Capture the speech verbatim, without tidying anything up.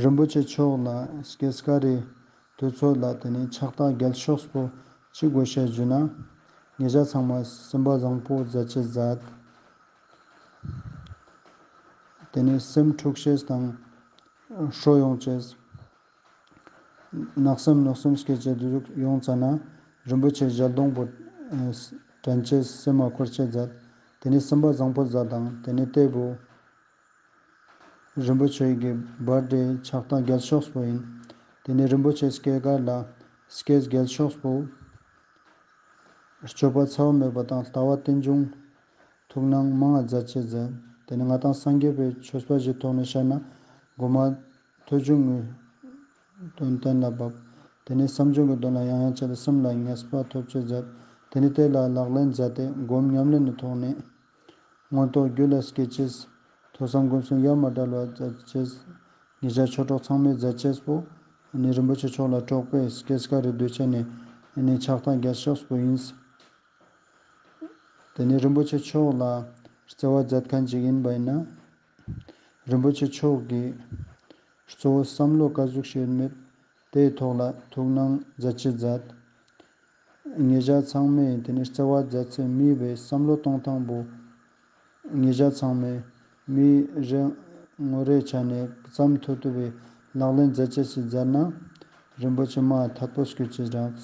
རིན་པོ་ཆེ་མཆོག་ལ་སྐྱེས་སྐར་རི་དུས་ཚོད་ལ་དེ་ནེ་ཕྱག་རྟགས་རྒྱལ་ཤོས་པོ་ཅི་དགོས་ཤེས་ཞུ་ན། ཉེ་ཞ་ཚང་མ་སེམས་པ་བཟང་པོ་མཛད་ཅེས་མཛད། དེ་ནེ་སེམས་འཁྲུག་ཤེས་དང་ཧྲོ་ཡོང་ཅེས། ནག་སེམས་གནོད་སེམས་སྐྱེ་ཅེས་དེ་ཟུག་ཡོང་ཙ་ན་རིན་པོ་ཆེ་ཞལ་གདོང་པོ་དྲན་ཅེས་སེམས་མ་འཁོར་ཅེས་མཛད། དེ་ནེ་སེམས་པ་བཟང་པོ་མཛད་དང་དེ་ནེ་ལྟས་པོ་རིན་པོ་ཆེ་གི་བར་ཌེ་ཕྱག་རྟགས་རྒྱལ་ཤོས་པོ་ཡིན། དེ་ནེ་རིན་པོ་ཆེ་སྐྱེས་སྐར་ལ་སྐྱེས་རྒྱལ་ཤོས་པོ་སྤྱོད་པ་འཚེ་བ་མེད་པ་དང་ལྟ་བ་རྟེན་འབྱུང་ཐུགས་སྣང་མང་ང་མཛད་ཅེས་མཛད། དེ་ནེ་ང་དང་སངས་རྒྱས་པའི་ཆོས་པ་ཞིག་ཐོག་ནེ་བཤད་ན་གོ་མ་ཐོས་བྱུང་གི་དོན་གཏན་ལ་ཕབ། དེ་ནེ་བསམ་བྱུང་གི་དོན་ལ་ཡང་ཡང་དཔྱད་དེ་སེམས་ལ་ངེས་པ་ཐོབ་ཅེས་མཛད། དེ་ནེ་དེ་ལ་ལག་ལེན་མཛད་དེ་སྒོམ་ཉམས་ལེན་ནི་ཐོག་ནེ་མངོན་རྟོགས་རྒྱུད་ལ་སྐྱེ་ཅེས། ཐོས་བསམ་སྒོམ་གསུམ་ཡ་མ་བྲལ་བ་མཛད་ཅེས། ཉེ་ཞ་ཆོས་གྲོགས་ཚང་མས་མཛད་ཅེས་པོ་ནི་རིན་པོ་ཆེ་མཆོག་ལ་གྲོགས་པོའི་སྐྱེས་སྐར་རི་དུས་ཆེན་ནི་ནི་ཕྱག་རྟགས་རྒྱལ་ཤོས་པོ་ཡིན། དེ་ནེ་རིན་པོ་ཆེ་མཆོག་ལ་བརྩེ་བ་མཛད་མཁན་ཅིག་ཡིན་པ་ཡིན་ན། རིན་པོ་ཆེ་མཆོག་གི་གཙོ་བོ་བསམ་བློ་ག་ཟུག་ཞིག་ཡོད་མེད་དེའི་ཐོག་ལ་ཐུགས་སྣང་མཛད་ཅེས་མཛད། ཉེ་ཞ་ཚང་མས་དེ་ནེ་བརྩེ་བ་མཛད་ཚེ་མི་བའི་བསམ་བློ་གཏོང་སྟངས་པོ་ཉེ་ཞ་ཚང་མས་མི་རེ་ངོ་རེ་ཆ་ནེ་ཙམ་ཐུབ་ཐུབ་པའི་ལག་ལེན་མཛད་ཅེས་ཤིག་མཛད་ན་རིན་པོ་ཆེ་མ་ཐད་པོ་སྐྱོད་ཅེས་རག།